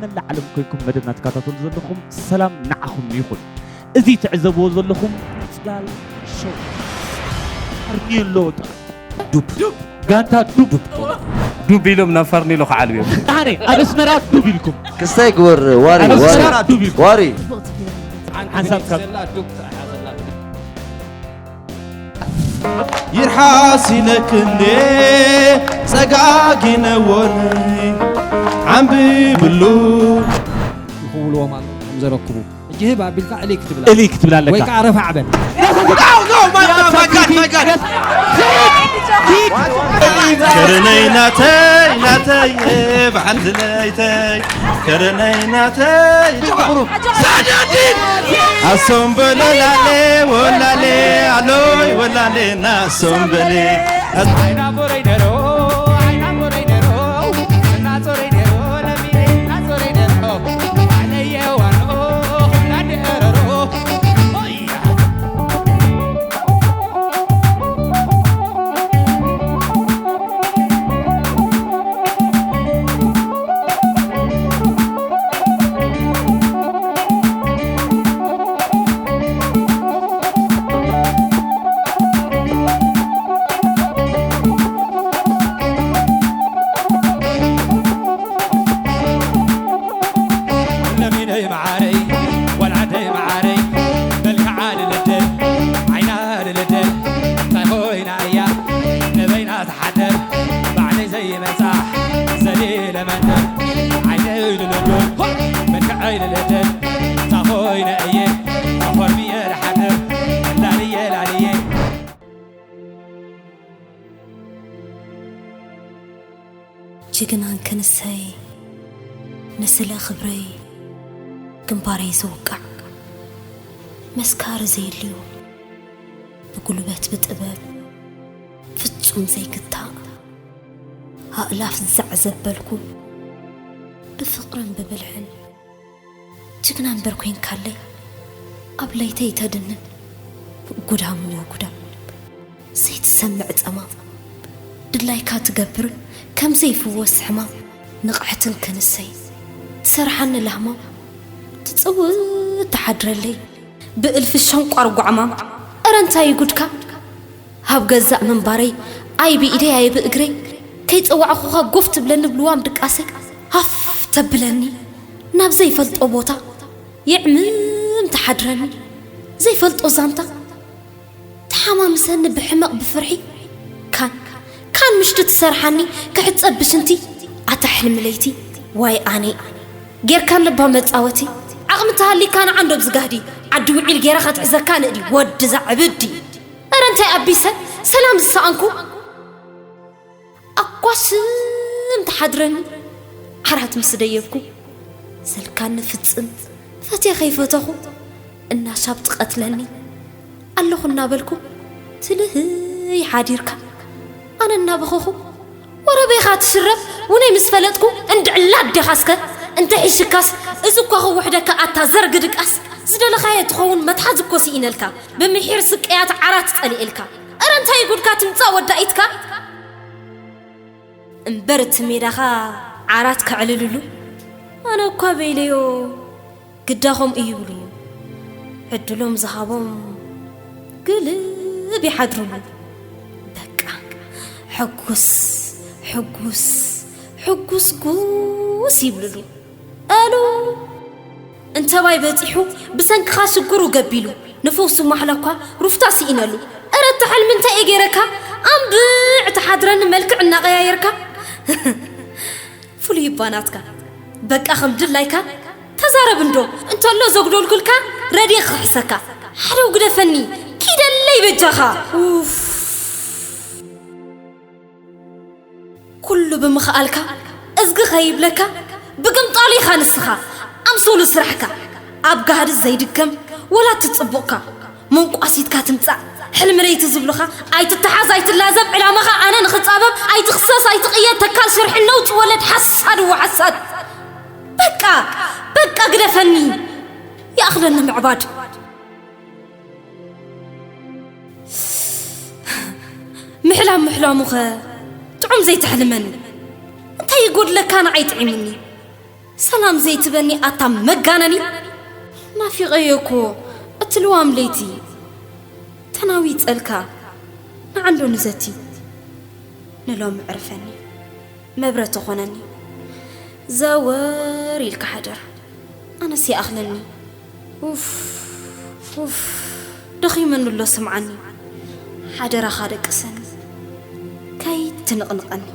መላእ ዓለም ኮይንኩም መደብና ትከታተሉ ዘለኹም ሰላም ንዓኹም ይኹን። እዚ ትዕዘብዎ ዘለኹም ጽላል ሾው። ኣርኒየሎ ጥራይ። ዱብ። ጋንታ ዱብ። ዱብ ኢሎም ናብ ፈርኒሎ ክዓልብዮም። ኣነ ኣብ ኣስመራ ዱብ ኢልኩም። ክስታይ ግበር ዋሪ፣ ኣብ ዋሪ። ኣስመራ ዱብ ኢልኩም። ዋሪ። ሓንሳብ ካብ ይርሓስ ኢለክ እንዴ ጸጋጊነዎን ዓምብብሉ። ይኽውልዎም ኣሎ ከም ዘረክቡ። ሕጂ ህብ ኣቢልካ እልይ ክትብል እልይ ክትብል ኣለካ። ወይ ከዓ ረፋዕ በል። No, no, my God, my God, my God. ከረነይ ናተይ ናተይ በዓል ዝለይተይ ከረነይ ናተይ ጨብሩ ሳዳዲን ኣሶም በሎ ላሌ ወላሌ ኣሎይ ወላሌ ናሶም በሌ ኣይና ቦረይ ደሮ ኣይና ቦረይ ደሮ እና ጾረይ ደሮ ለሚኔ እና ጾረይ ደሮ ኣለየ ዋኖ ሁላ ደረሮ ለሚነይ መዓረይ ጓል ዓደይ መዓረይ መልክዓ ልልደ ዓይና ልልደ እንታይ ኮይና እያ ንበይና ትሓደር ባዕለይ ዘይመጻሕ ዘሊለ መንደር ዓይነይ ልልደ መልክዐይ ልልደ እንታይ ኮይነ እየ ኣኾርምየ ልሓድር ላልየ ላልየ ጅግናን ክንሰይ ንስለ ክብረይ ግንባረይ ዝውቃዕ መስካሪ ዘየድልዮ ብጉልበት ብጥበብ ፍጹም ዘይግታእ ኣእላፍ ዛዕ ዘበልኩ ብፍቕርን ብብልሕን ጅግና እምበር ኮይንካለይ ኣብ ለይተይ ተድንን ጉዳምዎ ጉዳም ዘይትሰምዕ ጸማም ድላይካ ትገብርን ከም ዘይፍወስ ሕማም ንቕሕትን ክንሰይ ትሰርሓኒ ላህማም ትጽውት ትሓድረለይ ብእልፊ ሸንቋር ጓዕማም እረ እንታይ እዩ ጉድካ ኣብ ገዛእ ምንባረይ ኣይ ብኢደይ ኣይ ብእግረይ ከይጸዋዕኹኻ ጎፍ ትብለኒ ብልዋም ድቃሰይ ሃፍ ተብለኒ ናብ ዘይፈልጦ ቦታ የዕምም ትሓድረኒ ዘይፈልጦ ዛንታ ተሓማምሰኒ ብሕመቕ ብፍርሒ ካን ካን ምሽቲ ትሰርሓኒ ክሕጸብ ብሽንቲ ኣታ ሕልሚ ለይቲ ዋይ ኣነ ጌርካኒ እባ መጻወቲ ዓቕሚ ተሃሊካ ንዓንዶብ ዝጋህዲ ዓዲ ውዒል ጌረ ከትሕዘካ ንእዲ ወዲ ዛዕብዲ እረ እንታይ ኣቢሰ ሰላም ዝሰኣንኩ ኣኳስም ትሓድረኒ ዓራት ምስ ደየብኩ ዘልካኒ ፍጽም ፈትየ ከይፈተኹ እናሻብ ትቐትለኒ ኣለኹ እናበልኩ ትልህይ ሓዲርካ ኣነ እናበኸኹ ወረበይኻ ትሽረብ ውነይ ምስ ፈለጥኩ እንድዕላ ኣዴኻ እስከ እንተ ሒሽካስ እዚ እኳ ክውሕደካ ኣታ ዘርግ ድቃስ ዝደለኻዮ ትኸውን መትሓዝ እኮ ስኢነልካ ብምሒር ስቀያት ዓራት ጸሊኤልካ እረ እንታይ ጉድካ ትምጻእ ወዳኢትካ እምበር እቲ ሜዳኻ ዓራት ከዕልልሉ ኣነ እኳ በይለዮ ግዳ ከምኡ ይብሉ ዕድሎም ዝሃቦም ግልብ ይሓድሩሉ በቃ ሕጉስ ሕጉስ ሕጉስ ጉስ ይብልሉ ኣሉ እንተባይ በጺሑ ብሰንክኻ ሽግሩ ገቢሉ ንፈውሱ ማሕላ እኳ ሩፍታ ስኢነሉ እረ እቲ ሕልሚ እንታይ እየ ገይረካ ኣንብዕ ትሓድረኒ መልክዕ እናቐያየርካ ፍሉይ እባ ናትካ በቃ ከም ድላይካ ተዛረብ እንዶ እንተሎ ዘጉደልኩልካ ረድየ ክኽሕሰካ ሓደው ግደፈኒ ኪደለይ በጃኻ ኡፍ ኩሉ ብምኽኣልካ እዝጊ ከይብለካ ብግምጣሉ ኢኻ ንስኻ ኣምሶሉ ስራሕካ ኣብ ጋህዲ ዘይድገም ወላ ትጽቡቕካ መንቋሲትካ ትምጻእ ሕልሚ ለይቲ ዝብሉኻ ኣይትተሓዝ ኣይትላዘብ ዕላማኻ ኣነ ንኽጻበብ ኣይትኽሰስ ኣይትቕየድ ተካል ሽርሒ ነውጺ ወለድ ሓሳድ እዎ ሓሳድ በቃ በቃ ግደፈኒ ይኣኽለኒ ምዕባድ ምሕላም ምሕላሙኸ ጥዑም ዘይተሕልመኒ እንታይ ይጎድለካ ንዓይ ጥዒሙኒ ሰላም ዘይትበኒ ኣታ መጋነኒ። ናፊቐዮ እኮ እቲ ልዋም ለይቲ። ተናዊጸልካ ንዓንዶ ንዘቲ። ንሎም ዕርፈኒ፣ መብረቲ ኾነኒ። ዘወር ኢልካ ሓደር፣ ኣነስ ይኣኽለኒ። ኡፍ፣ ኡፍ፣ ደኺመኒ ኣሎ ስምዓኒ። ሓደራኻ ደቅሰኒ፣ ከይትንቕንቐኒ።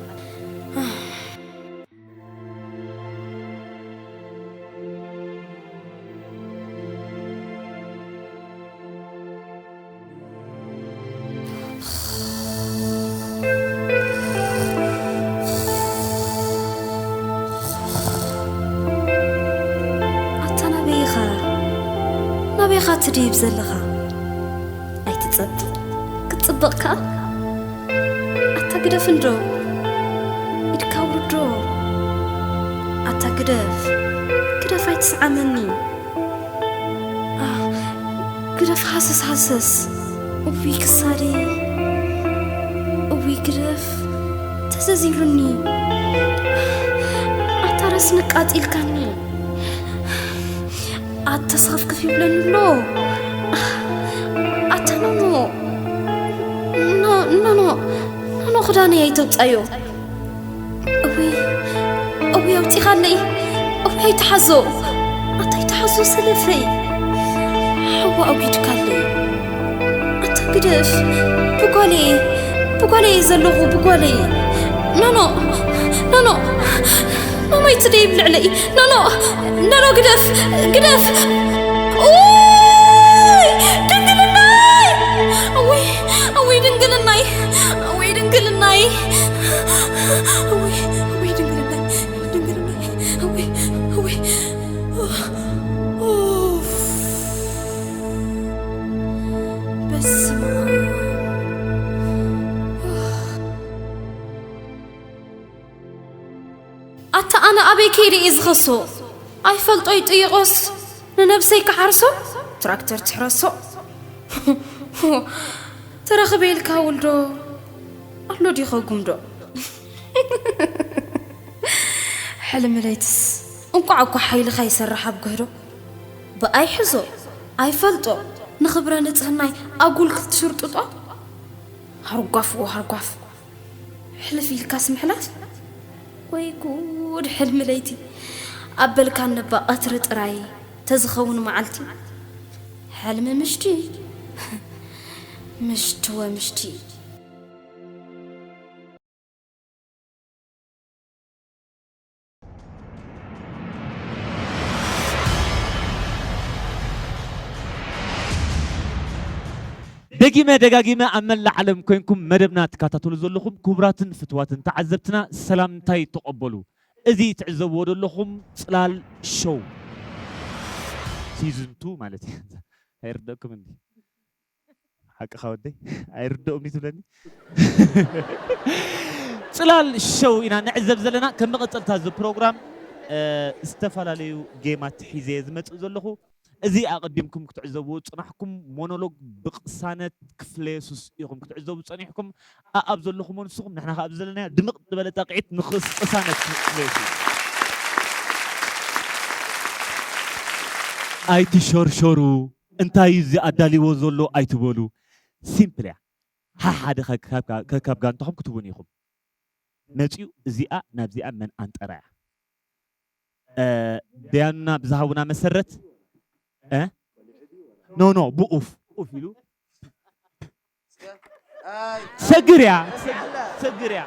ኣታ ናበይ ኢኻ? ናበይ ኢኻ ትድይብ ዘለኻ? ኣይትጸብቕ። ክትጽበቕ ከኣ? ኣታ ግደፍ እንዶ። ኢድካ ውርዶ። ኣታ ግደፍ። ግደፍ ኣይትስዓመኒ። ኣህ፣ ግደፍ ሃሰስ ሃሰስ። እውይ ክሳደይ። እውይ ግደፍ። ተዘዚሩኒ። ኣታ ራስኒ ቃጢልካኒ። ኣታ ስኽፍክፍ ይብለኒ ኣሎ። ኣታ ኖኖ። ኖ-፣ ኖኖ። ኖኖ ክዳነይ ኣይተውጻዮ። እውይ፣ እውይ ኣውጺኻለይ። እውይ ኣይትሓዞ። ኣታ ኣይትሓዞ ሰለፈይ። ሓዋ ኣውሪድካለይ። ኣታ ግደፍ። ብጓለይ፣ ብጓለይ ዘለኹ፣ ብጓለይ። ኖኖ፣ ኖኖ። ኖኖ ኣይትደይብ ልዕለይ። ኖኖ፣ ኖኖ ግደፍ፣ ግደፍ። ኡይ፣ ድንግልናይ። እውይ፣ እውይ ድንግልናይ። እውይ ድንግልናይ። እውይ፣ እውይ ድንግልናይ። ድንግልናይ። እውይ፣ እውይ። ኡፍ። በስመ ኣብ። ኣታ ኣነ ኣበይ ከይደ እየ ዝኸሶ? ኣይፈልጦ ይጥይቖስ ንነብሰይ ክሓርሶ ትራክተር ትሕረሶ። ተረኽበ ኢልካ ውልዶ ኣሎ ዲኸ ጉምዶ? ሕልሚ ለይትስ እንቋዕ እኳ ሓይልኻ ይሰርሕ ኣብ ጉህዶ። ብኣይ ሕዞ ኣይፈልጦ ንኽብረ ንጽህናይ ኣጉል ክትሽርጥጦ። ሃርጓፍዎ ሃርጓፍ። ሕልፍ ኢልካስ ምሕላፍ? ወይ ጉድ ሕልሚ ለይቲ። ኣበልካ ነባ ቀትሪ ጥራይ ተዝኸውን መዓልቲ። ሕልሚ ምሽቲ፣ ምሽቲ ወምሽቲ። ደጊመ ደጋጊመ ኣብ መላእ ዓለም ኮይንኩም መደብና ትከታተሉ ዘለኹም ክቡራትን ፍትዋትን ተዓዘብትና ሰላምታይ ተቐበሉ። እዚ ትዕዘብዎ ዘለኹም ጽላል ሾው ሲዝን ቱ ማለት እዩ። ኣይርደእኩም እንዲ ሓቅኻ ወደይ ኣይርደኦም እዩ ትብለኒ። ጽላል ሾው ኢና ንዕዘብ ዘለና። ከም መቐጸልታ እዚ ፕሮግራም፣ እ፣ ዝተፈላለዩ ጌማት ሒዘ እየ ዝመጽእ ዘለኹ። እዚ ኣቐዲምኩም ክትዕዘብዎ ዝጸናሕኩም ሞኖሎግ ብቕሳነት ክፍለ የሱስ ኢኹም ክትዕዘቡ ጸኒሕኩም። ኣኣብ ዘለኹሞ ንስኹም፣ ንሕና ከኣ ኣብ ዘለናዮ ድምቕ ዝበለ ጣቕዒት ንኽስ-፣ ቅሳነት ክፍለ የሱስ። ኣይትሸርሸሩ፣ እንታይ እዩ እዚ ኣዳልይዎ ዘሎ ኣይትበሉ። ሲምፕል እያ። ሓሓደ ከ-፣ ካብ፣ ከ-፣ ካብ ጋንታኹም ክትቡን ኢኹም። መጺኡ እዚኣ ናብዚኣ መን ኣንጠራ እያ። እ፣ ደያኑና ብዝሃቡና መሰረት፣ እ? ኖ፣ ኖ፣ ብኡፍ፣ ኡፍ ኢሉ። ሰግር እያ፣ ሰግር እያ።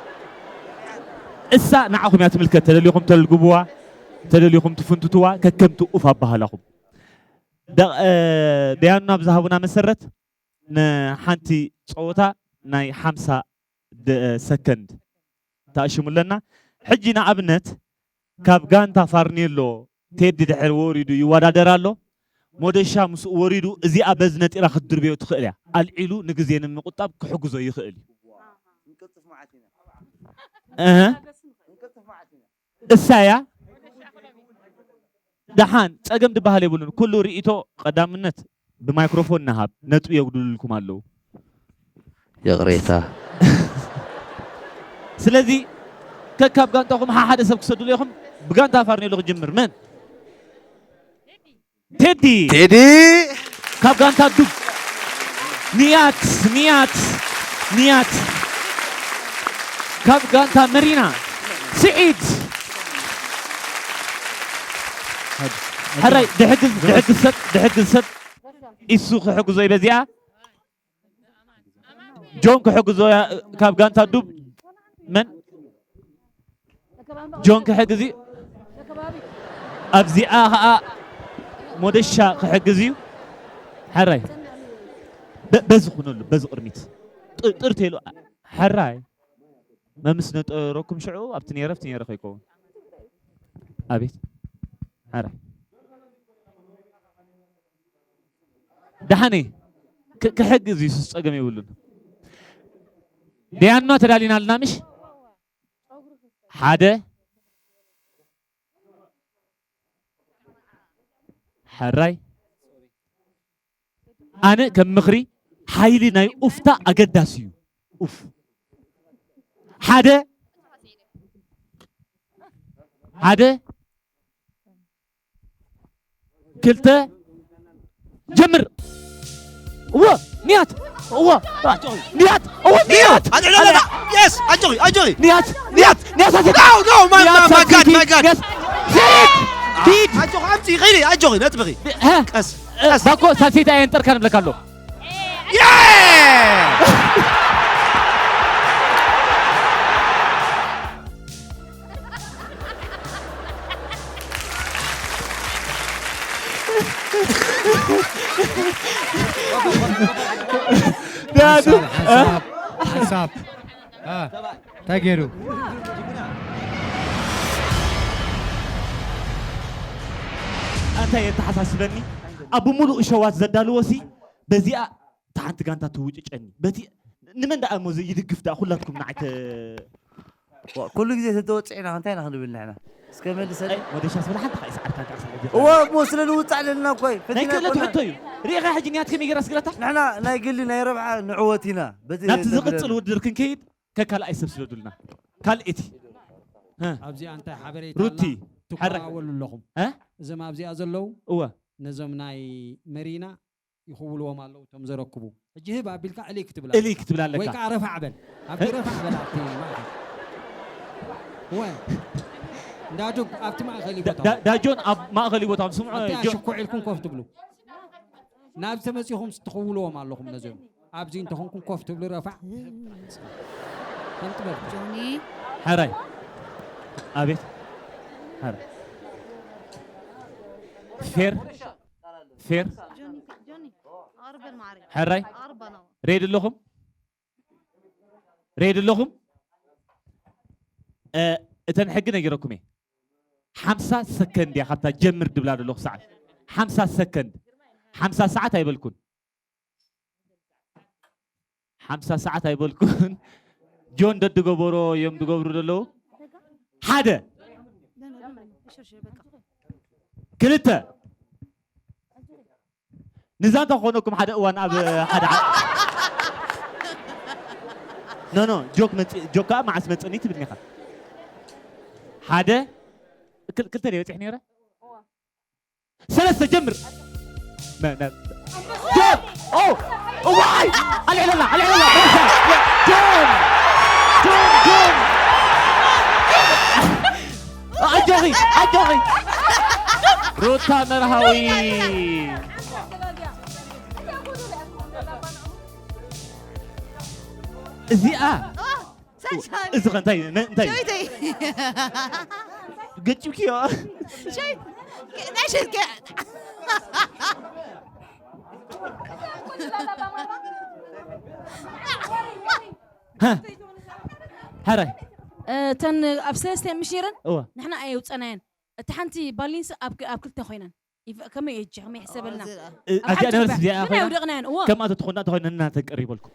እሳ ንዓኹም እያ ትምልከት። ተደሊኹም ተልግብዋ፣ ተደሊኹም ትፍንትትዋ፣ ከከምቲ ኡፍ ኣባህላኹም። ደ-፣ እ፣ ደያኑና ብዝሃቡና መሰረት ንሓንቲ ጸወታ ናይ ሓምሳ ደ-፣ ሰከንድ ተኣሽሙ ኣለና። ሕጂ ንኣብነት ካብ ጋንታ ፋርኔሎ ቴዲ ድሕር ወሪዱ ይወዳደር ኣሎ። ሞደሻ ምስኡ ወሪዱ እዚኣ በዚ ነጢራ ክትድርብዮ ትኽእል እያ። ኣልዒሉ ንግዜ ንምቁጣብ ክሕግዞ ይኽእል እዩ። እህ። እሳ እያ። ደሓን ጸገም ዝበሃል የብሉን። ኩሉ ርእይቶ ቀዳምነት ብማይክሮፎን ንሃብ። ነጥቢ የጉድልልኩም ኣለዉ። ይቕሬታ። ስለዚ ከካብ ጋንታኹም ሓሓደ ሰብ ክሰድሉ ኢኹም። ብጋንታ ፋርኔሎ ክጅምር። መን? ቴዲ። ቴዲ። ካብ ጋንታ ዱብ። ንያት፣ ንያት፣ ንያት። ካብ ጋንታ መሪና። ስዒድ። ሕራይ፣ ድሕግዝ፣ ድሕግዝ ሰብ፣ ድሕግዝ ሰብ። ኢሱ ክሕግዞ እዩ በዚኣ። ጆን ክሕግዞ እያ ካብ ጋንታ ዱብ። መን? ጆን ክሕግዝ እዩ። ኣብዚኣ ኸዓ ሞደሻ ክሕግዝ እዩ። ሕራይ። በ-፣ በዚ ኩነሉ፣ በዚ ቅድሚት። ጥ-፣ ጥርት ኢሉ። ሕራይ። መምስ ነጠረኩም ሽዑ ኣብቲ ነይረ፣ ኣብቲ ነይረ ከይከውን። ኣቤት። ሕራይ። ደሓነይ ክ-፣ ክሕግዝ እዩ፣ ሱስ ጸገም የብሉን። ደያና ተዳሊና ኣለና ምሽ? ሓደ። ሕራይ። ኣነ ከም ምኽሪ ሓይሊ ናይ ኡፍታ ኣገዳሲ እዩ። ኡፍ። ሓደ። ሓደ። ክልተ። ጀምር። እወ፣ ንያት። እወ፣ ንያት። እወ፣ ንያት። ኣጆኺ፣ ኣጆኺ። የስ፣ ኣጆኺ፣ ኣጆኺ። ንያት፣ ንያት፣ ንያት፣ ሳሲት። No, no, my፣ ንያት፣ my፣ my God, ሳሲት፣ my God። ንያት። ሂድ። ኣጆኺ፣ ኣምፂ፣ ኸይዲ፣ ኣጆኺ፣ ነጥብኺ። ሀ? ቀስ፣ እ፣ ቀስ። ባኮ፣ ሳሲት ኣየንጠርካ ንብለካ ኣሎ። Yeah! ሓንሳብ፣ ሓንሳብ፣ ሓንሳብ። እ፣ እንታይ ገይሩ? እንታይ የተሓሳስበኒ? ኣብ ብምሉእ ሸዋት ዘዳልዎ ሲ በዚኣ እታ ሓንቲ ጋንታ ትውጭጨኒ። በቲ ንመን ደኣ እሞ ይድግፍ ደኣ ኩላትኩም ንዓይ ተ-፣ ዋ፣ ኩሉ ግዜ ተተወጺዕና እንታይ ኢና ክንብል ንሕና? እስከ መልሰለይ። ኣይ፣ ሞደሻስ በላ ሓንቲ ኸኣ ይስዓርካ እንካ ክሳብ ሕጂ። እወ፣ እሞ ስለ ንውጻእ ኣለና እኮ እዩ። ናይ ፈቲና ክእለት እኮ ሕቶ እዩ። ርኢኻ ሕጂ ንያት ከመይ ገይራ ስግረታ? ንሕና ናይ ግሊ ናይ ረብሓ ንዕወት ኢና። በቲ ናብቲ ተግረና። ዝቕጽል ውድድር ክንከይድ ከካልኣይ ሰብ ስለዱልና። ካልእቲ። ሀ። ኣብዚኣ እንታይ ሓበሬታ ሩቲ፣ ኣላ? ሓረ-፣ ትከዋወሉ ኣለኹም። ሀ? እዞም ኣብዚኣ ዘለዉ እወ። ነዞም ናይ መሪና ይኽውልዎም ኣለዉ እቶም ዘረክቡ። ሕጂ ህብ ኣቢልካ እልይ ክትብል እልይ ኣለካ። ክትብል ኣለካ። ወይ ከዓ ረፋዕ በል። ኣብቲ እ? ረፋዕ በል ኣብቲ ማእከል። እወ። እንዳ ጆግ ኣብቲ ማእከል እዩ ዳ-፣ ቦታኦም። ዳ-፣ ዳጆን ኣብ ማእከል እዩ ቦታኦም። ስምዑ፣ ኣብቲ ጆን። ኣሽኮዕ ኢልኩም ኮፍ ትብሉ። ናብዚ ተመጺኹም ትኽውልዎም ኣለኹም ነዚኦም። ኣብዚ እንተኾንኩም ኮፍ ትብሉ ረፋዕ። ከምቲ በል። ጆኒ። ሕራይ። ኣቤት። ሕራይ። ፌር። ፌር። ጆኒ፣ ጆኒ። ኣቕርበል ማዕረይ። ሕራይ። ኣቕርባ ነው። ሬድ ኣለኹም? ሬድ ኣለኹም? እ፣ እተን ሕጊ ነጊረኩም እየ። ሓምሳ ሰከንድ እያ ካብታ ጀምር ድብላ ዘለኹ ሰዓት። ሓምሳ ሰከንድ። ሓምሳ ሰዓት ኣይበልኩን። ሓምሳ ሰዓት ኣይበልኩን። ጆን ደድገበሮ እዮም ድገብሩ ዘለዉ። ሓደ። ክልተ። ንዛንታ ክኾነኩም ሓደ እዋን ኣብ ሓደ ዓ-፣ ኖ፣ ኖ፣ ጆክ መጽ-፣ ጆክ ከኣ መዓስ መጽእኒ ትብልኒ ኢኻ። ሓደ፣ ክል-፣ ክልተ ድየ በጺሕ ነይረ? ሰለስተ፣ ጀምር። መ-፣ መ-፣ ጆን! ኦ! እዋይ! ኣልዕለላ፣ ኣልዕለላ፣ በረሻ! ጆን! ጆን፣ ጆን! ኣጆኺ፣ ኣጆኺ! ሩታ መርሃዊ! እዚኣ፣ ሰንሻይን። እዚ ኸ እንታይ፣ ነ-፣ እንታይ? ሸዊተይ። ገጭብክዮ። ሸዊት-፣ ናይ ሸዊት ከ-፣ ሃ። ሃራይ። እተን ኣብ ሰለስተ ምሽ ነይረን፣ እወ። ንሕና ኣየውፀናየን። እታ ሓንቲ ባሊንስ ኣብ፣ ኣብ ክልተ ኮይነን። ይፍ-፣ ከመይ እጂ፣ ከመይ ይሕሰበልና? እ፣ ኣብ ኣዚኣ ሓንቲ ነበርስ እዚኣ ግን ኮይና? ኣይውደቕናዮን፣ እዎ። ከምኣ ተትኾና ተኾይና እናተ ቅር ይበልኩም።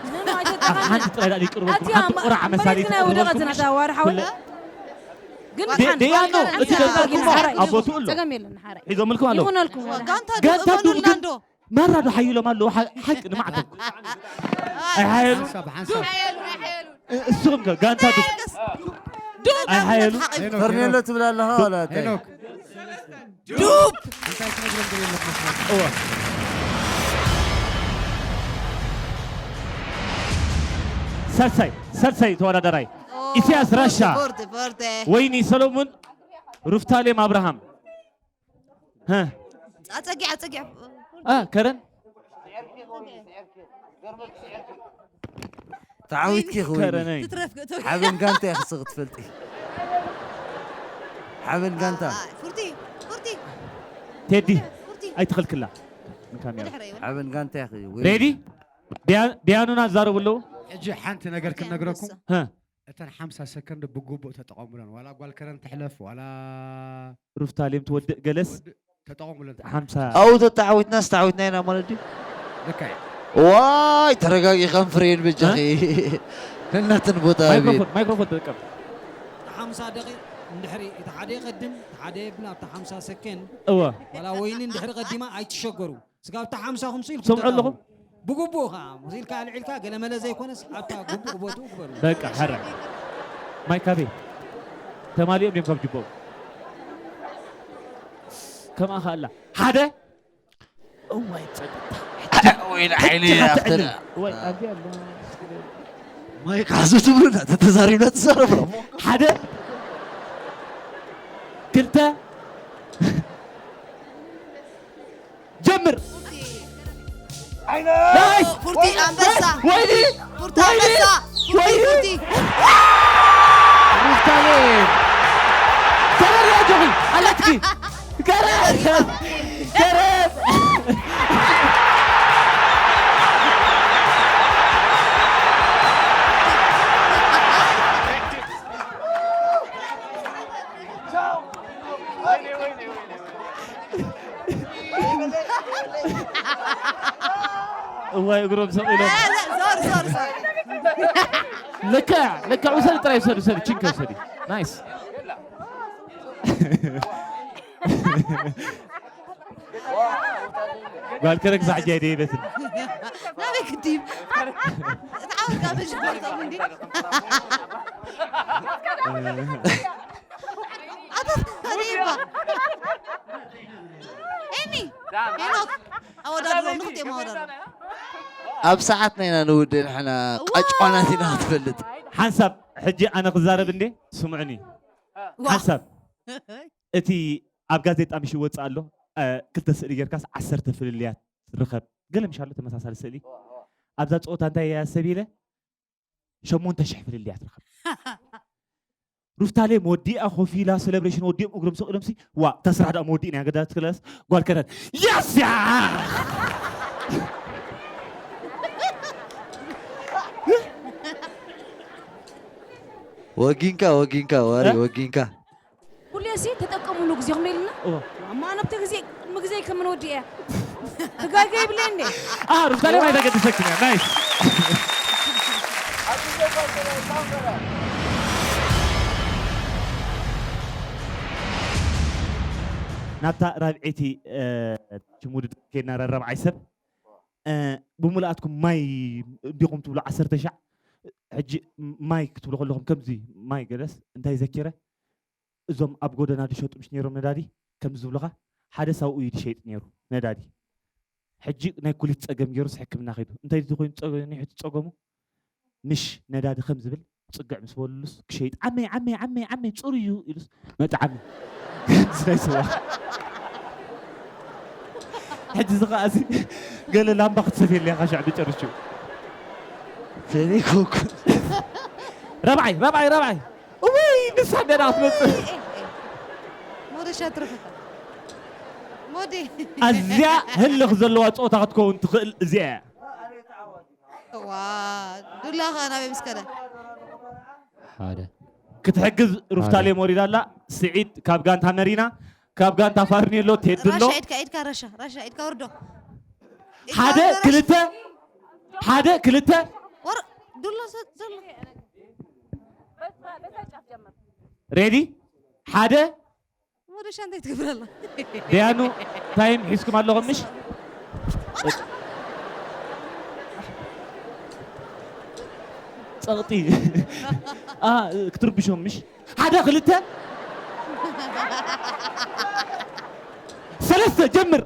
ኖ፣ ኖ፣ ኣይተጣዓናን። ሓንቲ ጥራይ ዳኣ ይቅር በልኩም። ኣቲ ሓንቲ ኣማ-፣ ቁራዕ መሳሊ መሬት ግን ይቅር ኣይውደቐትን በልኩም። ኣታ ዋርሓ ወላ። ኩለ-፣ ግን ደ-፣ ሓንቲ ደያኖ፣ ጋንታ እቲ ግን ገንታ ሓንቲ እሞ ጋንታ ኣቦ ትእሉ። ጸገም የለን፣ ሓራይ። ሒዞምልኩም ኣለዉ። ይኹነልኩም ወላ። ጋንታ ጋንታ ዱብ ዱብ ግን ኦርላንዶ። ማራ ዶ ሓይሎም ኣለዉ፣ ሓ-፣ ሓቂ ንማዕተብ። ኣይሓየሉ። ሓንሳብ፣ ሓንሳብ። እ-፣ እስኹም ከ ጋንታ ዱብ። ኣይሓየሉ። ሄኖክ፣ ፈርኔሎ ሄኖክ። ትብል ኣለኻ ዋላ እንታይ? ሄኖክ። ዱብ! እንታይ ትነግሮም ዘለኻ መስመር? እወ። ሳልሳይ፣ ሳልሳይ ተወዳዳራይ። ኦ፣ ኢሳያስ ራሻ። ቦርድ፣ ቦርድ። ወይኒ ሰሎሙን፣ ሩፍታሌም ኣብርሃም። ሀ። ኣጸጊዕ፣ ኣጸጊዕ። አ፣ ከረን? ተዓዊትኪ ኢኺ ወይኒ። ከረነይ። ትትረፍ ገቶ። ሓበን ጋንታ ኢኺ እስኺ ክትፈልጢ። ሓበን ጋንታ። አ፣ ፉርቲ፣ ፉርቲ። ቴዲ፣ ፉርቲ። ኣይትኸልክላ። ንካሜራ። ብድሕረይ እውን። ሓበን ጋንታ ኢኺ ወይኒ። ሬዲ? ዲያ-፣ ዲያኑና ዝዛረቡ ኣለዉ? ሕጂ ሓንቲ ነገር ክነግረኩም። ሀ። እተን ሓምሳ ሰከንድ ብግቡእ ተጠቐሙለን። ዋላ ጓል ከረን ትሕለፍ፣ ዋላ ሩፍታሌም ትወድእ ገለስ። ትወድእ፣ ተጠቐሙለን። ሓምሳ ኣብኡ ተተዓዊትናስ ተዓዊትና ኢና ማለት ድዩ? ልክዕ። ዋይ፣ ተረጋጊ ከም ፍሬን በጃኺ። እ? ነናተን ቦታ ቤት። ማይክሮፎን፣ ማይክሮፎን ተጠቀም። ሓምሳ ደቂ-፣ እንድሕሪ እቲ ሓደ ይቐድም፣ እቲ ሓደ የብላ፣ ኣብታ ሓምሳ ሰከንድ። እወ። ዋላ ወይኒ እንድሕሪ ቀዲማ ኣይትሸገሩ። ስጋብ እታ ሓምሳ ኹምሲ ኢልኩም ስምዑ ኣለኹም? ተጣብቑ። ብግቡእ ኸዓ፣ መሲልካ ኣልዒልካ፣ ገለመለ ዘይኮነስ፣ ኣብታ ግቡእ ቦትኡ ግበሩ። በቃ፣ ሕራይ። ማይ ካበይ? ተማሊኦም ድዮም ካብ ጅቦም? ከምኣ ኸኣ ኣላ። ሓደ። እዋይ፣ ጸጥታ። ወይኒ ዓይኒ እጅኻ ኣፍተና። ትዕልል። ወይ፣ ኣብዚኣ ኣሎ። ማይ ካዙ ትብሉና፣ ተተዛሪብና ትዛረቡ። ሓደ። ክልተ። ጀምር። ናይ! ፉርቲ ኣንበሳ! ወይኒ! ፉርቲ ወይኒ! ኣንበሳ! ፉርቲ፣ ወይኒ! ፉርቲ! ሩፍታሌ! ገረር ያጆኺ! ኣለትኪ! ገረር! ገረር! እዋይ፣ እግሮም ሰቒሎም። ዞር፣ ዞር፣ ዞር። ልክዕ፣ ልክዕ። ውሰዲ፣ ጥራይ ውሰዲ፣ ውሰዲ። ቺንካ ውሰዲ። ናይስ። ጓል ከረግ ዛሕጃ ይደይበትን። ናበይ ክትይብ? እቲ ዓወት ካብ መጀመርታኡ እንዲ። ኣታ ተሪባ። ኤሚ፣ ሄኖክ፣ ኣወዳድሮ፣ ንኽልቲኦም ኣወዳድሮ። ኣብ ሰዓትና ኢና ንውድእ ንሕና እዋ! ቀጭቋናት ኢና ክትፈልጥ። ሓንሳብ ሕጂ ኣነ ክዛረብ እንዴ? ስምዑኒ። ዋ! ሓንሳብ እቲ ኣብ ጋዜጣ ምሽ ይወጽእ ኣሎ፣ እ፣ ክልተ ስእሊ ጌርካስ ዓሰርተ ፍልልያት ርኸብ። ገለ ምሽ ኣሎ ተመሳሳሊ ስእሊ። ኣብዛ ጸወታ እንታይ እያ ሰብ ኢለ? ሸሞንተ ሽሕ ፍልልያት ርኸብ። ሩፍታሌም ወዲኣ ኮፍ ኢላ፣ ሰለብሬሽን ወዲኦም እግሮም ሰቕ ኢሎምሲ፣ ዋ፣ እታ ስራሕ ደኣ መወዲእና እያ፣ ገዳት ክላስ፣ ጓል ከረን፣ የስ ያ! ወጊንካ፣ ወጊንካ፣ ዋሪ፣ እ? ወጊንካ። ኩሌሲ ተጠቀሙሉ ግዜኹም ኢልና። እወ። እማ፣ ናብቲ ግዜ፣ ቅድሚ ግዜ ከም ንወዲ እያ። ክጋገ ይብለ እንዴ? አ፣ ሩፍታሌም ኣይተገድሰክን እያ። ናይስ። ናብታ ራብዐይቲ፣ እ፣ ሽም ውድድር ከይድና፣ ራብዓይ ሰብ፣ እ፣ ብምልኣትኩም ማይ እንዲኹም ትብሉ ዓሰርተ ሻዕ። ሕጂ ማይ ክትብሉ ከለኹም ከምዚ ማይ ገለስ እንታይ ዘኪረ? እዞም ኣብ ጎደና ዝሸጡ ምሽ ነይሮም ነዳዲ ከምዚ ዝብሉኻ፣ ሓደ ሳብኡ እዩ ዝሸይጥ ነይሩ ነዳዲ። ሕጂ ናይ ኩሊት ጸገም ገይሩስ ሕክምና ከይዱ። እንታይ ድዩ ኮይኑ ጸገ-፣ ኒሑ እቲ ጸገሙ? ምሽ ነዳዲ ከም ዝብል ጽግዕ ምስ በሉሉስ ክሸይጥ፣ "ዓመይ፣ ዓመይ፣ ዓመይ፣ ዓመይ፣ ጽሩይ እዩ" ኢሉስ መጥዓሚ። ከምዚ ናይ ስዋ። ሕጂ እዚ ኸኣ እዚ ገለ ላምባ ክትሰትየሉ ኢኻ ሻዕ ብጨርሹ። ሰኒ ኮኩ። ረብዓይ፣ ረብዓይ፣ ረብዓይ። እውይ፣ ንሳ እንደ ናት መጽእ። ኤ፣ ኤ፣ ኤ። ሞደሻ ትርፍካ። ሞዴ። ኣዝያ ህልኽ ዘለዋ ጸወታ ክትከውን ትኽእል እዚኣ እያ። ዋ፣ ዱላ ኸ ናበይ ምስ ከደ? ሓደ። ክትሕግዝ ሩፍታሌም ሓደ። ወሪዳ ኣላ። ስዒድ ካብ ጋንታ መሪና፣ ካብ ጋንታ ፋርኔሎ ቴዲ ኣሎ። ራሻ ኢድካ፣ ኢድካ ራሻ፣ ራሻ ኢድካ ወርዶ። ኢድካ ሓደ፣ ወርዶ፣ ራሻ። ክልተ፣ ሓደ፣ ክልተ። ወር-፣ ዱላ ሰ-፣ ዘሎ። ሬዲ? ሓደ። ወደ ሻንታ ትገብር ኣላ። ደያኑ፣ ታይም ሒዝኩም ኣለኹም፣ ምሽ? ጸቕጢ። አ፣ ክትርብሾም፣ ምሽ? ሓደ ክልተ ሰለስተ ጀምር።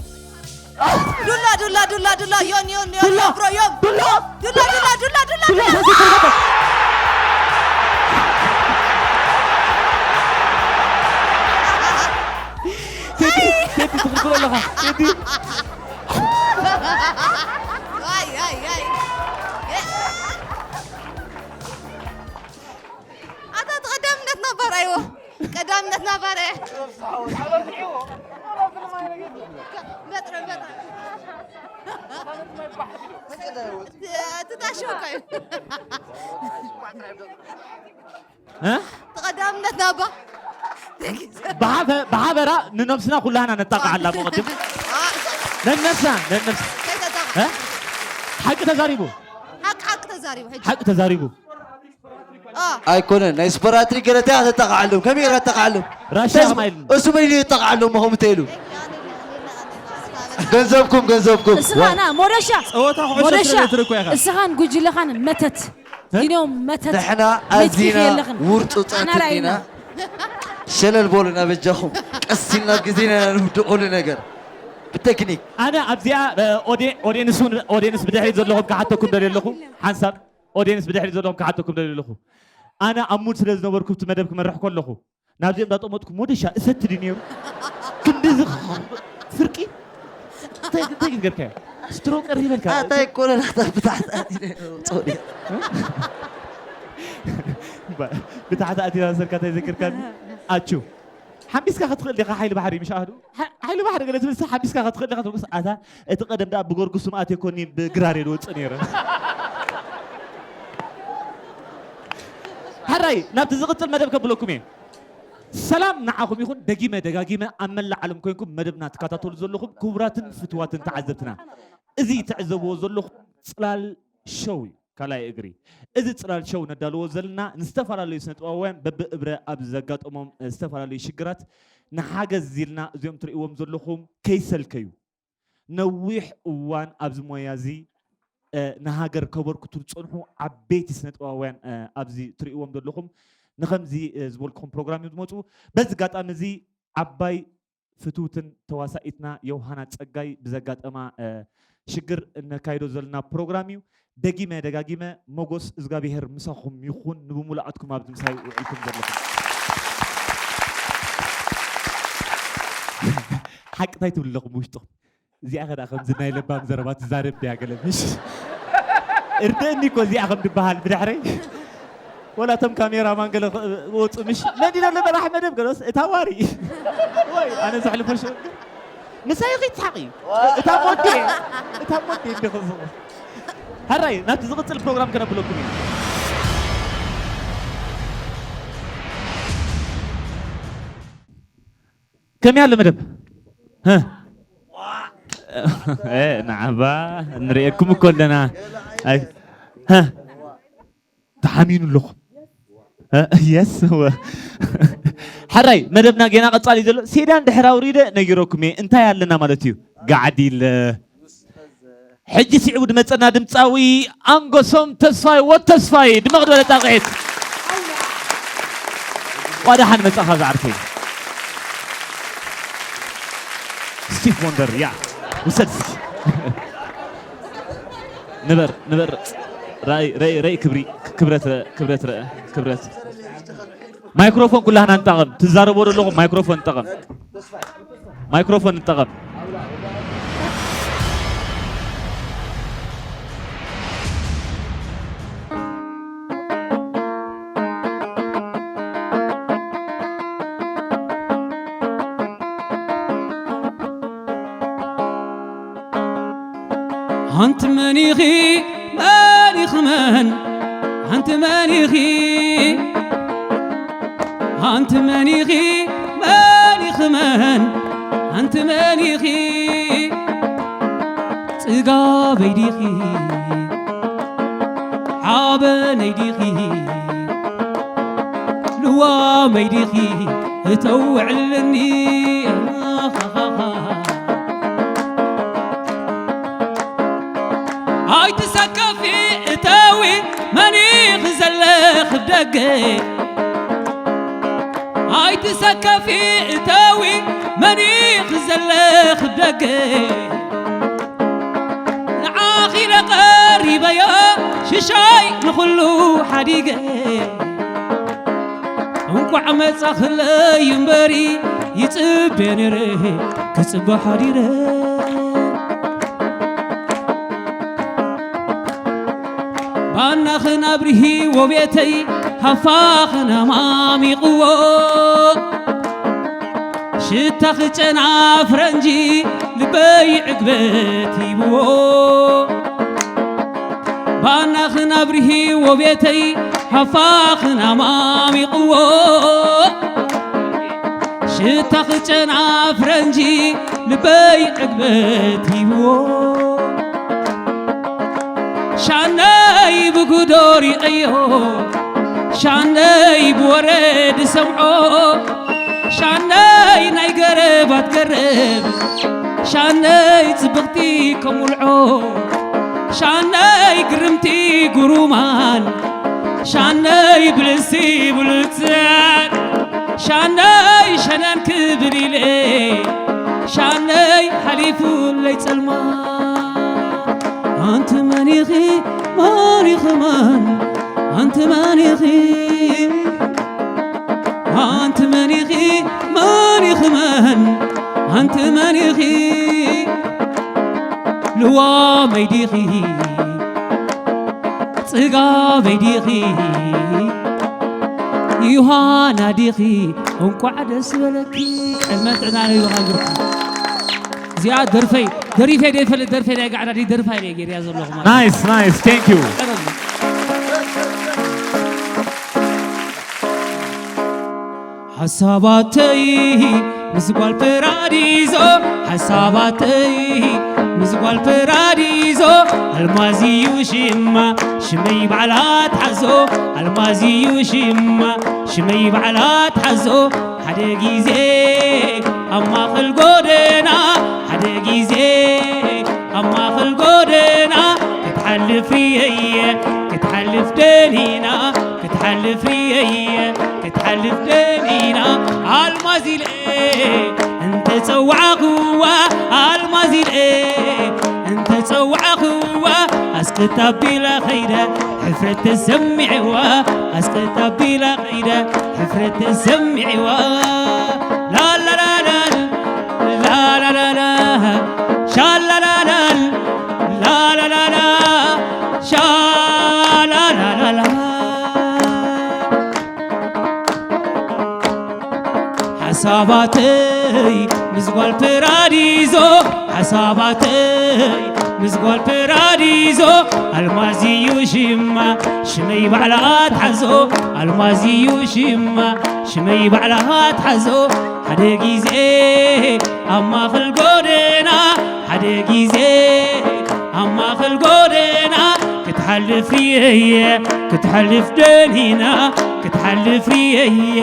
ዱላ ዱላ ዱላ ዱላ ዮን ዮን ዮን ዱላ ብሮ ዮን ዱላ ዱላ ዱላ ዱላ ዱላ ዱላ ሰለስተ ጀምር። ቴዲ ቴዲ ትኽልክሎ ኣለኻ ቴዲ። ኣይ ኣይ ኣይ ኣታ ተቐዳምነት ነበር ኣይዎ ቀዳምነት ነበር በጥረ በጥረ ትታሽወካ እዩ እ? ተቐዳምነት ናባ ብሓፈ- ብሓበራ ንነብስና ኩላህና ነጣቕዓላ መቐድም ነነብስና ነነብስ እ? ሓቂ ተዛሪቡ ሓቂ ሓቂ ተዛሪቡ ሕጂ ሓቂ ተዛሪቡ አ፣ ኣይኮነን ናይ ስፐራትሪ ገለታ ተጠቃዓሎም ከመይ ራ ተጠቃዓሎም ራሻ ማይል እሱ መይሉ ይጠቃዓሎም መኸም ተይሉ ገንዘብኩም ገንዘብኩም እስኻና ሞደሻ ጸወታ ኩዕሶ ሞደሻ ስለ ትርኮ ኢኻ እስኻን ጉጅለኻን መተት ዲኖም መተት ንሕና መትኪ ኣዚና የለኽን። ውርጹጻት ኣና ዲና ራእይና። ሸለል በሉ ናብ እጃኹም ቀስ ኢልና ግዜና ኢና ንውድእ ኩሉ ነገር ብቴክኒክ ኣነ ኣብዚኣ ኦዲየንስ እውን ኦዲየንስ ብድሕሪት ዘለኹም ክሓተኩም ደልየ ኣለኹ ሓንሳብ ኦዲየንስ ብድሕሪት ዘለኹም ክሓተኩም ደልየ ኣለኹ ኣነ ኣብ ሙድ ስለ ዝነበርኩ እቲ መደብ ክመርሕ ከለኹ ናብዚኦም እንዳጠመጥኩ ሞደሻ እሰቲ ድዩ ነይሩ ክንድዚ ፍርቂ እንታይ እንታይ ክትገርካዮ ስትሮ ቀሪበልካ ኣታይ ኮለላታ ብታሕቲ ኣቲለ ጾሪ ብታሕቲ ኣቲና ሰርካ እንታይ ዘክርካኒ ኣቹ ሓሚስካ ክትኽእል ዲኻ ሓይሊ ባሕሪ ምሽ ኣህዱ ሓይሊ ባሕሪ ገለ ትብል ሓሚስካ ክትኽእል ዲኻ ትብልስ ኣታ እቲ ቀደም ደኣ ብጎርጉስ ምኣት የኮኒ ብግራር እየ ዝወፅእ ነይረ ሕራይ ናብቲ ዝቕፅል መደብ ከብለኩም እየ ሰላም ንዓኹም ይኹን ደጊመ ደጋጊመ ኣብ መላእ ዓለም ኮይንኩም መደብና ትከታተሉ ዘለኹም ክቡራትን ፍትዋትን ተዓዘብትና እዚ ትዕዘብዎ ዘለኹም ፅላል ሸው እዩ ካልኣይ እግሪ እዚ ፅላል ሸው ነዳልዎ ዘለና ንዝተፈላለዩ ስነጥበባውያን በብእብረ ኣብ ዘጋጠሞም ዝተፈላለዩ ሽግራት ንሓገዝ ኢልና እዚኦም ትርእይዎም ዘለኹም ከይሰልከዩ ነዊሕ እዋን ኣብዚ ሞያ እዚ ንሃገር ከበርክቱ ዝፀንሑ ዓበይቲ ስነጥበባውያን ኣብዚ ትርእይዎም ዘለኹም ንከምዚ ዝበልኩኹም ፕሮግራም እዮም ዝመፁ በዚ ኣጋጣሚ እዚ ዓባይ ፍትውትን ተዋሳኢትና ዮውሃና ጸጋይ ብዘጋጠማ ሽግር እነካይዶ ዘለና ፕሮግራም እዩ። ደጊመ ደጋጊመ ሞጎስ እዝጋብሄር ምሳኹም ይኹን ንብሙሉኣትኩም ኣብዚ ምሳይ ውዒልኩም ዘለኹም ሓቅታይ ትብሉ ኣለኹም ውሽጥኹም እዚኣ ከዳ ከምዚ ናይ ለባም ዘረባ ትዛረብ ድያ ገለ ምሽ እርደእኒ እኮ እዚኣ ከም ድበሃል ብድሕረይ ወላ እቶም ካሜራ ማን ገለ ወፁ ምሽ መን ዲና ለበላሕ መደብ ገለስ እታ ዋሪ ወይ ኣነ ዘሕልፎ ሽግር ምሳይ ኺትሓቂ እታ ሞዴ እታ ሞዴ እንዲ ክዝቑ ሕራይ ናብቲ ዝቕፅል ፕሮግራም ከነብለኩም ኢና ከመይ ኣሎ መደብ ንዓባ ንርእየኩም እኮ ኣለና ተሓሚኑ ኣለኹ የስ ሕራይ መደብና ጌና ቀጻሊ ዘሎ ሴዳን ድሕር ኣውሪደ ነጊረኩም እየ እንታይ ኣለና ማለት እዩ ጋዕዲለ ሕጂ ስዒቡ ድመፀና ድምፃዊ ኣንጎሶም ተስፋይ ወድ ተስፋይ ድመቕ ዝበለ ጣቕዒት ቋዳሓን መፃኻ ዝዓርከይ ስቲፍ ወንደር ያ ውሰድ እስኪ ንበር ንበር ራይ ራይ ራይ ክብሪ ክብረት ክብረት ክብረት ማይክሮፎን ኩላህና ንጠቐም ትዛረቦ ዘለኹም ማይክሮፎን ንጠቐም ማይክሮፎን ንጠቐም ኣንቲ መን ኢኺ መን ኢኺ መን ኣንቲ መን ኢኺ ኣንቲ መን ኢኺ መን ኢኺ መን ኣንቲ መን ኢኺ ጽጋበይ ዲኺ ሓበነይ ዲኺ ልዋመይ ዲኺ እተውዕልኒ ኣይትሰከፊ እተዊ መን ኢኺ ዘለኺ ደገ ኣይትሰከፊ እተዊ መን ክዘለኽ ደገ ንዓኺ ኢለ ቀሪበዮ ሽሻይ ንኹሉ ሓዲገ እንቋዕ መጻኽለይ እምበሪ ይጽበ ነይረ ክጽበ ሓዲረ ባናኽን ኣብርሂዎ ቤተይ ሃፋኽን ኣማሚቕዎ ሽታኺ ጨና ፍረንጂ ልበይ ዕግበት ሂብዎ ባናኽን ኣብርሂዎ ቤተይ ሃፋኽን ኣማሚቕዎ ሽታኺ ጨና ፍረንጂ ልበይ ዕግበት ሂብዎ ሻነይ ብጉዶ ሪቐዮ ሻነይ ብወረ ድሰምዖ ሻነይ ናይ ገረባት ገረብ ሻነይ ጽብቕቲ ከም ውልዖ ሻነይ ግርምቲ ጉሩማን ሻነይ ብልሲ ብሉጽን ሻነይ ሸነን ክብል ኢለ ሻነይ ሓሊፉለይ ጸልማ ኣንቲ መን ኢኺ መን ኢኺ መን ኣንቲ መን ኢኺ ኣንቲ መን ኢኺ መን ኢኺ መን ኣንቲ መን ኢኺ ልዋመይ ዲኺ ጽጋበይ ዲኺ ዮሃና ዲኺ እንቋዕ ደስ በለኪ ዕድመን ጥዕናን ይሃብልኪ። እዚኣ ደርፈይ ደሪፈ ዘይፈልጥ ደርፈይ ናይ ጋዕዳ ደርፋይ ነይ ገይርያ ዘለኹ ማለት ናይስ ናይስ ቴንክ ዩ። ሓሳባተይ ምስ ጓል ፐራዲዞ ሓሳባተይ ምስ ጓል ፐራዲዞ ኣልማዝዩ ሽማ ሽመይ ባዕላ ትሓዞ ኣልማዝዩ ሽማ ሽመይ ባዕላ ትሓዞ ሓደ ግዜ ኣብ ማእኸል ጎደና ሓደ ግዜ ኣብ ማእኸል ጎደና ክትሓልፍ ርእየየ ክትሓልፍ ደኒና ክትሓልፍ ርእየየ ክትሓልፍ ደኒና ኣልማዝ ኢለ እንተጸዋዕኽዋ ኣልማዝ ኢለ እንተጸዋዕኽዋ ኣስክታቢላ ኸይደ ሕፍረት ተሰሚዕዋ ኣስክታቢላ ኸይደ ሕፍረት ተሰሚዕዋ ላላላላ ላላላላ ሻላላላ ላላላላ ሻላላላላ ሓሳባተይ ምስ ጓል ፐራዲዞ ሓሳባተይ ምስ ጓል ፐራዲዞ ኣልማዝዩ ሽማ ሽመይ ባዕላ ትሓዞ ኣልማዝዩ ሽማ ሽመይ ባዕላ ትሓዞ ሓደ ግዜ ኣብ ማእኸል ጎደና ሓደ ግዜ ኣብ ማእኸል ጎደና ክትሓልፍ ርእየየ ክትሓልፍ ደኒና ክትሓልፍ ርእየየ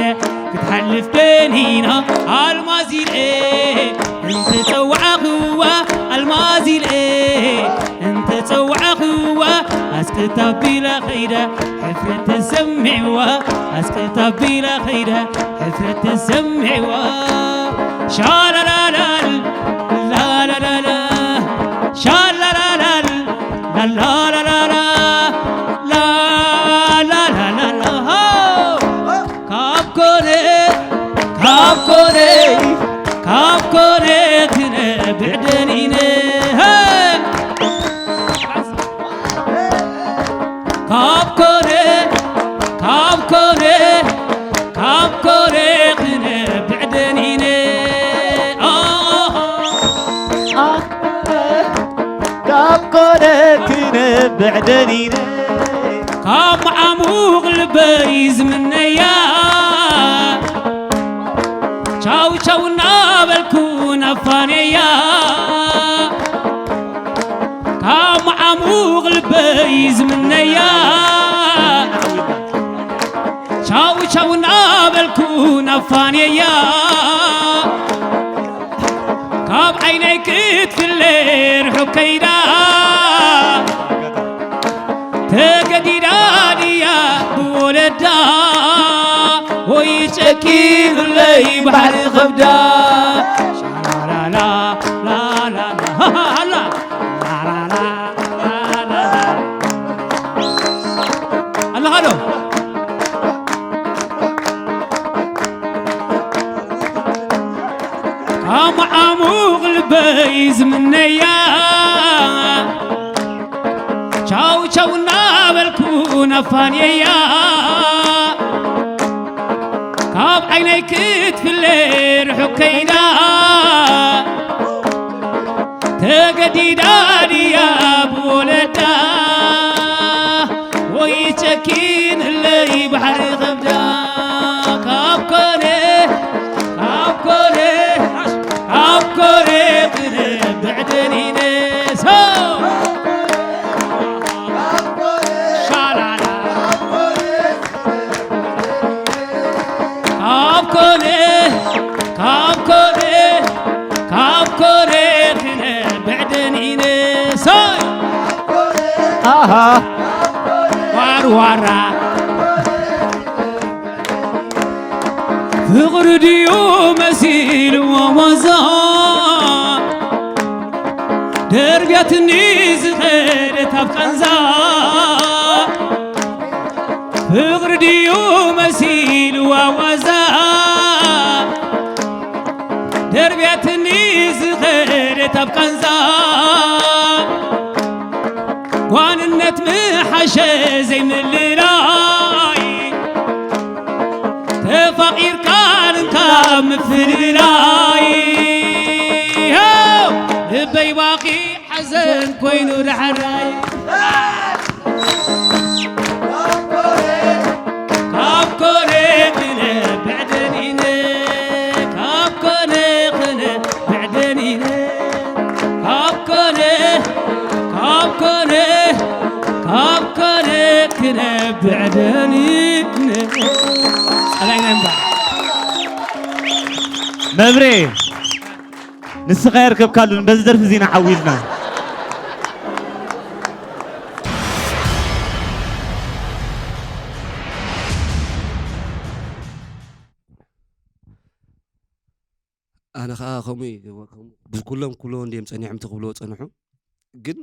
ክትሓልፍ ደኒና ኣልማዝ ኢለ እንተጸዋዕኽዋ ኣልማዝ ኢለ እንተጸዋዕኽዋ ኣስክታቢላ ኸይደ ሕፍረት ተሰሚዕዋ ኣስክታቢላ ኸይደ ሕፍረት ተሰሚዕዋ ሻላላላል ላላላላ ሻላላላል ላላላላላ ላላላላላ ካብ ኮነ ካብ ኮነ ካብ ኮነ ክነብዕ ደኒነ ካብ ኮነ ካብ ኮነ ካብ ኮነ ክነብዕ ደኒነ ካብ ኮነ ክነብዕ ደኒነ ካብ መዓሙቕ ልበይ ዝምነያ ቻው ቻው እናበልኩ ናፋነያ ካብ መዓሙቕ ልበይ ዝምነያ ቻው ቻው እናበልኩ ናፋነያ ካብ ዓይነይ ክትፍለ ርሑቕ ከይዳ ተገዲዳ ድያ ብወለዳ ወይ ኪንለይ ባሕሪ ከብዳ ሻላላላ ላላላ ሃሃላ ላላላ ላላላ ኣለኻ ዶ? ካብ መዓሙቕ ልበይ ዝምነያ ቻው ቻው እናበልኩ ናፋንየያ ካብ ዓይነይ ክትፍለ ርሑቕ ከይዳ ተገዲዳ ድያ ብወለዳ ወይ ጨኪንለይ ባሕሪ ከብዳ ካብ ኮነ ካብ ኮነ ካብ ኮነ ክነብዕ ደሊነ ሰው ሻላላ ካብ ኮነ ካብ ኮነ ካብ ኮነ ክነብዕ ደሊነ ሰው ኣሃ ዋርዋራ ፍቕሪ ድዩ መሲልዎ ዋዛ ደርብያትኒ ዝኸደት ኣብ ቃንዛ ፍቕሪ ድዩ መሲልዋ ዋዛ ደርብያትኒ ዝኸደት ኣብ ቃንዛ ጓንነት ምሓሸ ዘይምልላይ ተፋቒርካ ንካ ምፍልላይ ልበይ ባኺ ሓዘን ኮይኑ ዳሕራይ ካብ ኮነ ክነብዕ ደሊነ ካብ ኮነ ክነብዕ ደሊነ ካብ ኮነ ካብ ኮነ ካብ ኮነ ክነብዕ ደሊነ ጸላይና እምበር መብሬ ንስኻ የርከብካሉን በዚ ደርፊ ዜና ዓዊልና ኣነ ከዓ ከምኡ እዩ ገ- ከምኡ- ብኩሎም ኩሎ እንዲም ፀኒሖም ትክብልዎ ፀንሑ ግን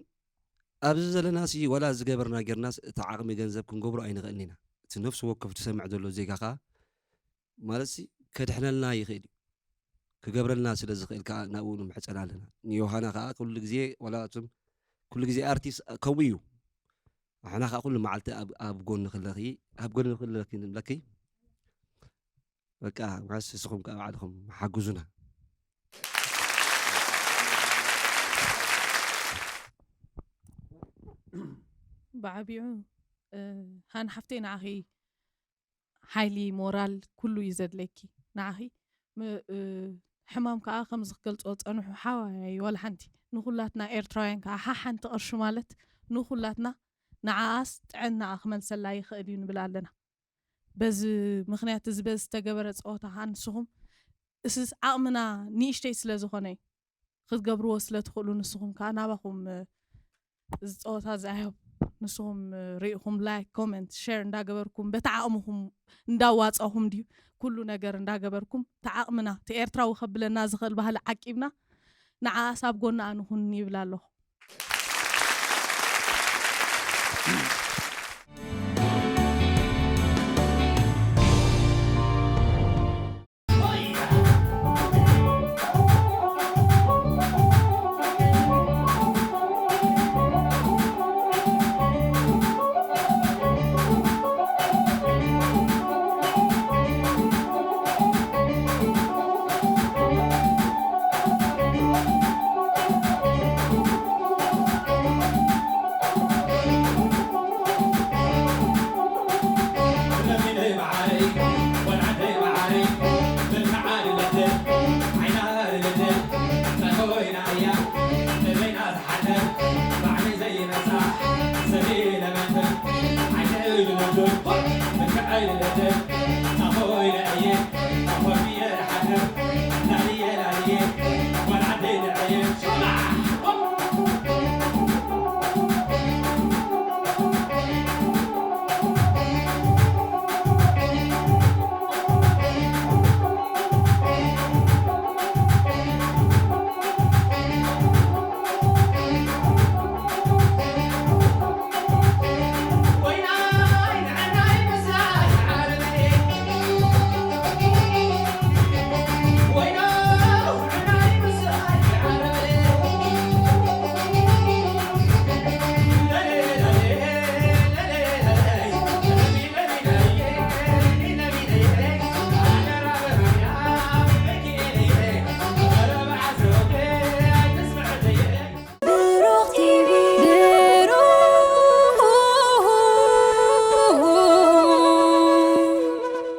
ኣብዚ ዘለናሲ ዋላ ዝገበርና ጌርናስ እቲ ዓቕሚ ገንዘብ ክንገብሮ ኣይንኽእልን ኢና እቲ ነፍሲ ወከፍ ዝሰምዕ ዘሎ ዜጋ ከዓ ማለት ሲ ከድሕነልና ይኽእል እዩ ክገብረልና ስለ ዝኽእል ከዓ ናብኡ ንምሕፀን ኣለና ንዮሃና ከዓ ኩሉ ግዜ ዋላ እቶም ኩሉ ግዜ ኣርቲስት ከምኡ እዩ ኣሕና ከዓ ኩሉ መዓልቲ ኣብ- ኣብ ጎኒ ክለኺ ኣብ ጎኒ ክለኪ ንብለኪ በቃ መዓስ ንስኹም ከዓ ባዕልኹም ሓግዙና ብዓቢዑ ሃን ሓፍተይ ንዓኺ ሓይሊ ሞራል ኩሉ እዩ ዘድለኪ ንዓኺ ሕማም ከዓ ከምዚ ክገልፆ ፀንሑ ሓዋያይ ዋላ ሓንቲ ንኩላትና ኤርትራውያን ከዓ ሓሓንቲ ቅርሺ ማለት ንኩላትና ንዓኣስ ጥዕናኣ ክመልሰላ ይኽእል እዩ ንብል ኣለና በዚ ምኽንያት እዚ በዚ ዝተገበረ ፀወታ ከዓ ንስኹም እስስ ዓቕምና ንእሽተይ ስለ ዝኾነ እዩ ክትገብርዎ ስለ ትኽእሉ ንስኹም ከዓ ናባኹም እዚ ፀወታ እዚ ኣዮ ንስኹም ርኢኹም ላይክ ኮመንት ሸር እንዳገበርኩም በቲ ዓቕምኹም እንዳዋፃኹም ድዩ ኩሉ ነገር እንዳገበርኩም እቲ ዓቕምና እቲ ኤርትራዊ ከብለና ዝኽእል ባህሊ ዓቂብና ንዓኣስ ኣብ ጎንኣ ንኹን ይብል ኣለኹ